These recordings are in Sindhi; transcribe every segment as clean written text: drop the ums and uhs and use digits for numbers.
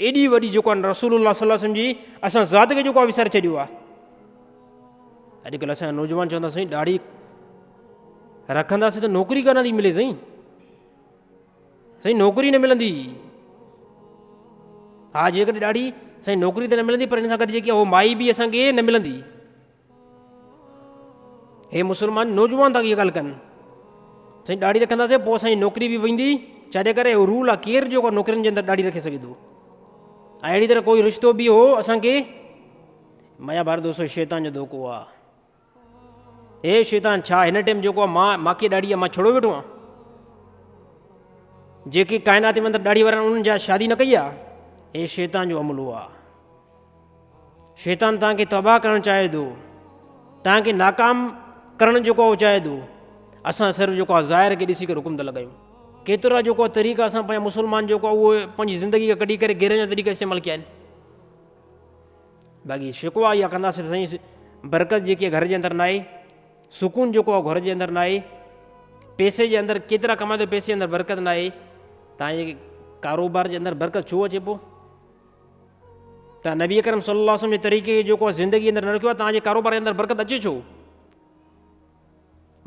ايڏي وڏي جيڪو آهي رسول الله صلي الله عليه وسلم جي اسان ذات کي جيڪو آهي وساري ڇڏيو آهي. اڄڪلهه اسان جا نوجوان چوندا سائين ڏاڙهي رکنداسين ته نوڪري ڪانه ٿي ملي سائين، سائين نوڪري نه ملندي. ها جيڪڏهن ڏاڙهي سائين نوڪري ته نه ملندي پر ان سان گڏ جيڪي هو مائي به اسان کي نه ملندي. هي مسلمان نوجوان ٿا اها ڳالهه ڪن سائين ڏاڙهي رکنداسين پوء اسانجي نوڪري به ويندي ڇاجي ڪري اهو رول آهي ڪير جيڪو نوڪرين جي اندر ڏاڙهي رکي سگهي ٿو ۽ اهڙي طرح ڪوئي رشتو به هو اسانکي ميا ڀار دوستو شيطان جو ڌوڪو آ اي شيطان ڇا هن ٽيم جيڪو آ مان ماکي ڏاڙهي آ مان ڇڙو ويٺو آ جيڪي ڪائنات ۾ اندر ڏاڙهي وارا انهن جا شادي نه ڪئي آ اي شيطان جو عملو آ شيطان توهان کي تباهه ڪرڻ چاهي ٿو، توهان کي ناڪام ڪرڻ جيڪو آهي چاهي ٿو. اسان صرف جيڪو آهي ظاهر کي ڏسي ڪري حڪم ٿا لڳايون. ڪيترا جيڪو آهي طريقا اسان پنهنجا مسلمان جيڪو آهي اهو پنهنجي زندگي کان ڪڍي ڪري غيرن جا طريقا استعمال ڪيا آهن. باقي شڪوا اها ڪنداسين ته سائين برڪت جيڪي گهر جي اندر ناهي، سڪون جيڪو آهي گهر جي اندر ناهي، پئسي جي اندر ڪيترا ڪمائي ٿو پئسي جي اندر برڪت ناهي، توهان جي ڪاروبار جي اندر برڪت ڇو اچي پوء؟ ته نبي اڪرم صلي الله عليه وسلم جي طريقي کي جيڪو زندگي اندر نه رکيو آهي توهان جي ڪاروبار جي اندر برڪت اچي ڇو؟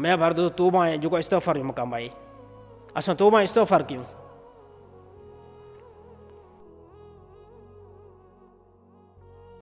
ميان ڀار دوست توبه ۽ جيڪو استغفار جو مقام آهي اسان توبه ۽ استغفار ڪيون.